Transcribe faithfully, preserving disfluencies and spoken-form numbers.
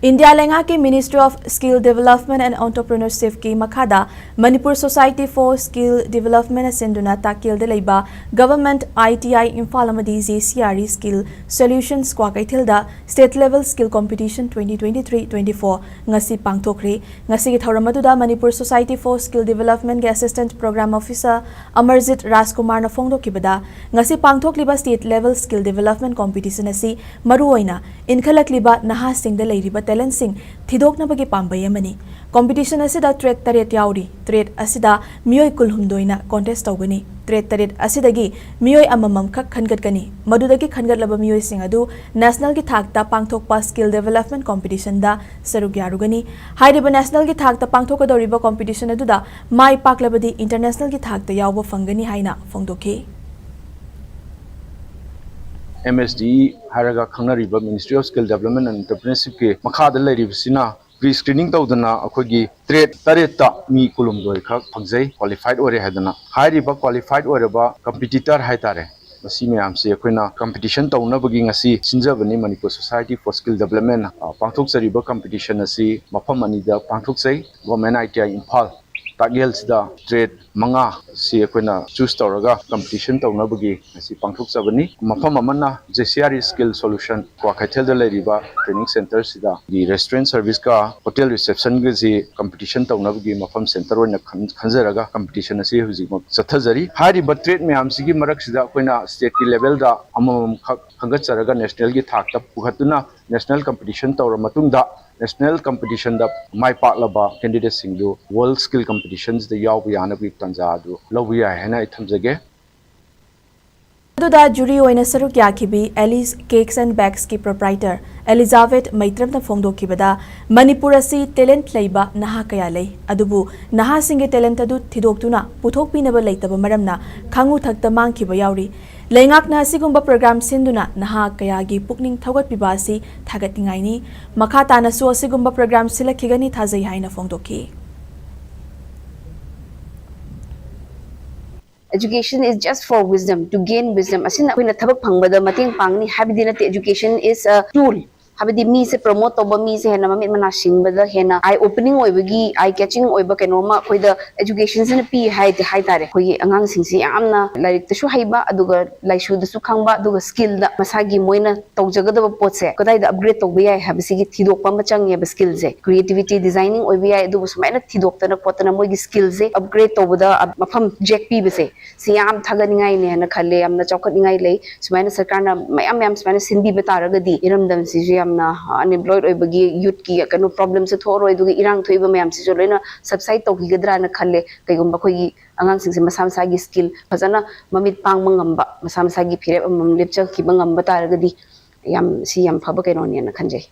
India ꯂꯩꯉꯥꯛꯀꯤ Ministry of Skill Development and Entrepreneurshipꯀꯤ ꯃꯈꯥꯗ Manipur Society for Skill Developmentꯅ ꯁꯤꯟꯗꯨꯅ ꯇꯥꯛꯀꯦꯜꯗ ꯂꯩꯕ Government I T I Imphal ꯑꯃꯗꯤ J C R E Skill Solutions ꯀ꯭ꯋꯥꯀꯩꯊꯦꯜꯗ State Level Skill Competition twenty twenty-three twenty-four ꯉꯁꯤ ꯄꯥꯡꯊꯣꯛꯈ꯭ꯔꯦ꯫ ꯉꯁꯤꯒꯤ ꯊꯧꯔꯝ ꯑꯗꯨꯗ Manipur Society for Skill Developmentꯀꯤ Assistant Program Officer Amarjeet ꯔꯥꯖꯀꯨꯃꯥꯔꯅ ꯐꯣꯡꯗꯣꯛꯈꯤꯕꯗ, ꯉꯁꯤ ꯄꯥꯡꯊꯣꯛꯂꯤꯕ State Level Skill Development Competition ꯑꯁꯤ ꯃꯔꯨꯑꯣꯏꯅ ꯏꯟꯈꯠꯂꯛꯂꯤꯕ ꯅꯍꯥꯁꯤꯡꯗ ꯂꯩꯔꯤꯕ talentꯁꯤꯡ ꯊꯤꯗꯣꯛꯅꯕꯒꯤ ꯄꯥꯝꯕꯩ ꯑꯃꯅꯤ꯫ Competition ꯑꯁꯤꯗ trade ꯇꯔꯦꯠ ꯌꯥꯎꯔꯤ꯫ Trade ꯑꯁꯤꯗ ꯃꯤꯑꯣꯏ ꯀꯨꯟꯍꯨꯝꯗꯣꯏꯅ contest ꯇꯧꯒꯅꯤ꯫ Trade ꯇꯔꯦꯠ ꯑꯁꯤꯗꯒꯤ ꯃꯤꯑꯣꯏ ꯑꯃꯃꯝꯈꯛ ꯈꯟꯒꯠꯀꯅꯤ꯫ ꯃꯗꯨꯗꯒꯤ ꯈꯟꯒꯠꯂꯕ ꯃꯤꯑꯣꯏꯁꯤꯡ ꯑꯗꯨ nationalꯒꯤ ꯊꯥꯛꯇ ꯄꯥꯡꯊꯣꯛꯄ Skill Development Competitionꯗ ꯁꯔꯨꯛ ꯌꯥꯔꯨꯒꯅꯤ꯫ ꯍꯥꯏꯔꯤꯕ nationalꯒꯤ ꯊꯥꯛꯇ ꯄꯥꯡꯊꯣꯛꯀꯗꯧꯔꯤꯕ competition ꯑꯗꯨꯗ ꯃꯥꯏ ꯄꯥꯛꯂꯕꯗꯤ internationalꯒꯤ ꯊꯥꯛꯇ ꯌꯥꯎꯕ ꯐꯪꯒꯅꯤ ꯍꯥꯏꯅ ꯐꯣꯡꯗꯣꯛꯈꯤ꯫ M S D E ꯍꯥꯏꯔꯒ ꯈꯪꯅꯔꯤꯕ Ministry of Skill Development and Entrepreneurshipꯀꯤ ꯃꯈꯥꯗ ꯂꯩꯔꯤꯕꯁꯤꯅ pre screening ꯇꯧꯗꯅ ꯑꯩꯈꯣꯏꯒꯤ trade ꯇꯔꯦꯠꯇ ꯃꯤ ꯀꯨꯟꯍꯨꯝꯗꯣꯏ ꯈꯛ ꯐꯪꯖꯩ, qualified ꯑꯣꯏꯔꯦ ꯍꯥꯏꯗꯅ꯫ ꯍꯥꯏꯔꯤꯕ qualified ꯑꯣꯏꯔꯕ competitor ꯍꯥꯏꯇꯥꯔꯦ, ꯃꯁꯤ ꯃꯌꯥꯝꯁꯤ ꯑꯩꯈꯣꯏꯅ competition ꯇꯧꯅꯕꯒꯤ ꯉꯁꯤ ꯁꯤꯟꯖꯕꯅꯤ꯫ Manipur Society for Skill Development ꯄꯥꯡꯊꯣꯛꯆꯔꯤꯕ competition ꯑꯁꯤ ꯃꯐꯝ ꯑꯅꯤꯗ ꯄꯥꯡꯊꯣꯛꯆꯩ꯫ Government I T I Imphal ꯇꯥꯛꯌꯦꯜꯁꯤꯗ trade ꯃꯉꯥ ꯁꯤ ꯑꯩꯈꯣꯏꯅ choose ꯇꯧꯔꯒ competition ꯇꯧꯅꯕꯒꯤ ꯉꯁꯤ ꯄꯥꯡꯊꯣꯛꯆꯕꯅꯤ꯫ ꯃꯐꯝ ꯑꯃꯅ J C R E Skill Solution ꯀ꯭ꯋꯥꯀꯩꯊꯦꯜꯗ ꯂꯩꯔꯤꯕ training centreꯁꯤꯗꯒꯤ restaurant serviceꯀ hotel receptionꯒꯁꯤ competition ꯇꯧꯅꯕꯒꯤ ꯃꯐꯝ center ꯑꯣꯏꯅ ꯈꯟ-, ꯈꯟꯖꯔꯒ competition ꯑꯁꯤ ꯍꯧꯖꯤꯛꯃꯛ ꯆꯠꯊꯖꯔꯤ꯫ ꯍꯥꯏꯔꯤꯕ trade ꯃꯌꯥꯝꯁꯤꯒꯤ ꯃꯔꯛꯁꯤꯗ ꯑꯩꯈꯣꯏꯅ stateꯀꯤ levelꯗ ꯑꯃꯃꯝꯈꯛ ꯈꯟꯒꯠꯆꯔꯒ nationalꯒꯤ ꯊꯥꯛꯇ ꯄꯨꯈꯠꯇꯨꯅ national competition ꯇꯧꯔ ꯃꯇꯨꯡꯗ national competitionꯗ ꯃꯥꯏ ꯄꯥꯛꯂꯕ candidateꯁꯤꯡꯗꯨ World Skill Competitionꯁꯤꯗ ꯌꯥꯎꯕ ꯌꯥꯅꯕꯒꯤ ꯇꯥꯟꯖꯥ ꯑꯗꯨ ꯂꯧꯕ ꯌꯥꯏ ꯍꯥꯏꯅ ꯑꯩ ꯊꯝꯖꯒꯦ꯫ ꯑꯗꯨꯗ jury ꯑꯣꯏꯅ ꯁꯔꯨꯛ ꯌꯥꯈꯤꯕꯤ Alice Cakes and Bakesꯀꯤ proprietor Elizabeth ꯃꯩꯇ꯭ꯔꯝꯅ ꯐꯣꯡꯗꯣꯛꯈꯤꯕꯗ, Manipur ꯑꯁꯤ talent ꯂꯩꯕ ꯅꯍꯥ ꯀꯌꯥ ꯂꯩ, ꯑꯗꯨꯕꯨ ꯅꯍꯥꯁꯤꯡꯒꯤ talent ꯑꯗꯨ ꯊꯤꯗꯣꯛꯇꯨꯅ ꯄꯨꯊꯣꯛꯄꯤꯅꯕ ꯂꯩꯇꯕ ꯃꯔꯝꯅ ꯈꯥꯉꯨ ꯊꯛꯇ ꯃꯥꯡꯈꯤꯕ ꯌꯥꯎꯔꯤ꯫ ꯂꯩꯉꯥꯛꯅ ꯑꯁꯤꯒꯨꯝꯕ program ꯁꯤꯟꯗꯨꯅ ꯅꯍꯥ ꯀꯌꯥꯒꯤ ꯄꯨꯛꯅꯤꯡ ꯊꯧꯒꯠꯄꯤꯕ ꯑꯁꯤ ꯊꯥꯒꯠꯅꯤꯡꯉꯥꯏꯅꯤ꯫ ꯃꯈꯥ ꯇꯥꯅꯁꯨ ꯑꯁꯤꯒꯨꯝꯕ program ꯁꯤꯜꯂꯛꯈꯤꯒꯅꯤ ꯊꯥꯖꯩ ꯍꯥꯏꯅ ꯐꯣꯡꯗꯣꯛꯈꯤ꯫ Education is just for wisdom, to gain wisdom. ꯑꯁꯤꯅ ꯑꯩꯈꯣꯏꯅ ꯊꯕꯛ ꯐꯪꯕꯗ ꯃꯇꯦꯡ ꯄꯥꯡꯒꯅꯤ ꯍꯥꯏꯕꯗꯤ ꯅꯠꯇꯦ꯫ Education is a tool ꯍꯥꯏꯕꯗꯤ ꯃꯤꯁꯦ promote ꯇꯧꯕ, ꯃꯤꯁꯦ ꯍꯦꯟꯅ ꯃꯃꯤꯠ ꯃꯅꯥ ꯁꯤꯡꯕꯗ ꯍꯦꯟꯅ eye opening ꯑꯣꯏꯕꯒꯤ, eye catching ꯑꯣꯏꯕ ꯀꯩꯅꯣꯝꯃ ꯑꯩꯈꯣꯏꯗ education ꯁꯤꯅ ꯄꯤ ꯍꯥꯏꯗꯤ ꯍꯥꯏꯇꯥꯔꯦ꯫ ꯑꯩꯈꯣꯏꯒꯤ ꯑꯉꯥꯡꯁꯤꯡꯁꯤ ꯌꯥꯝꯅ ꯂꯥꯏꯔꯤꯛꯇꯁꯨ ꯍꯩꯕ, ꯑꯗꯨꯒ ꯂꯥꯏꯁꯨꯗꯁꯨ ꯈꯪꯕ, ꯑꯗꯨꯒ skill ꯗ ꯃꯁꯥꯒꯤ ꯃꯣꯏꯅ ꯇꯧꯖꯒꯗꯕ ꯄꯣꯠꯁꯦ ꯀꯗꯥꯏꯗ upgrade ꯇꯧꯕ ꯌꯥꯏ ꯍꯥꯏꯕꯁꯤꯒꯤ ꯊꯤꯗꯣꯛꯄ ꯑꯃ ꯆꯪꯉꯦꯕ꯫ Skill ꯁꯦ creativity, designing ꯑꯣꯏꯕ ꯌꯥꯏ, ꯑꯗꯨꯕꯨ ꯁꯨꯃꯥꯏꯅ ꯊꯤꯗꯣꯛꯇꯅ ꯈꯣꯠꯇꯅ ꯃꯣꯏꯒꯤ skill ꯁꯦ upgrade ꯇꯧꯕꯗ ꯃꯐꯝ ꯖꯦꯛ ꯄꯤꯕꯁꯦ, ꯁꯤ ꯌꯥꯝ ꯊꯥꯒꯠꯅꯤꯡꯉꯥꯏꯅꯦꯅ ꯈꯜꯂꯦ, ꯌꯥꯝꯅ ꯆꯥꯎꯈꯠꯅꯤꯡꯉꯥꯏ ꯂꯩ꯫ ꯁꯨꯃꯥꯏꯅ ꯁꯔꯀꯥꯔꯅ ꯃꯌꯥꯝ ꯃꯌꯥꯝ ꯁꯨꯃꯥꯏꯅ ꯁꯤꯟꯕꯤꯕ ꯇꯥꯔꯒꯗꯤ ꯏꯔꯝꯗꯝꯁꯤꯁꯨ ꯌꯥꯝꯅ unemployed ꯑꯣꯏꯕꯒꯤ youth ꯀꯤ ꯀꯩꯅꯣ problem ꯁꯦ ꯊꯣꯛꯑꯔꯣꯏ, ꯑꯗꯨꯒ ꯏꯔꯥꯡ ꯊꯣꯛꯏꯕ ꯃꯌꯥꯝꯁꯤꯁꯨ ꯂꯣꯏꯅ subside ꯇꯧꯈꯤꯒꯗ꯭ꯔꯥꯅ ꯈꯜꯂꯦ꯫ ꯀꯩꯒꯨꯝꯕ ꯑꯩꯈꯣꯏꯒꯤ ꯑꯉꯥꯡꯁꯤꯡꯁꯦ ꯃꯁꯥ ꯃꯁꯥꯒꯤ skill ꯐꯖꯅ ꯃꯃꯤꯠ ꯄꯥꯡꯕ ꯉꯝꯕ, ꯃꯁꯥ ꯃꯁꯥꯒꯤ ꯐꯤꯔꯦꯞ ꯑꯃꯃꯝ ꯂꯦꯞꯆꯈꯤꯕ ꯉꯝꯕ ꯇꯥꯔꯒꯗꯤ ꯌꯥꯝ, ꯁꯤ ꯌꯥꯝ ꯐꯕ ꯀꯩꯅꯣꯅꯦꯅ ꯈꯟꯖꯩ꯫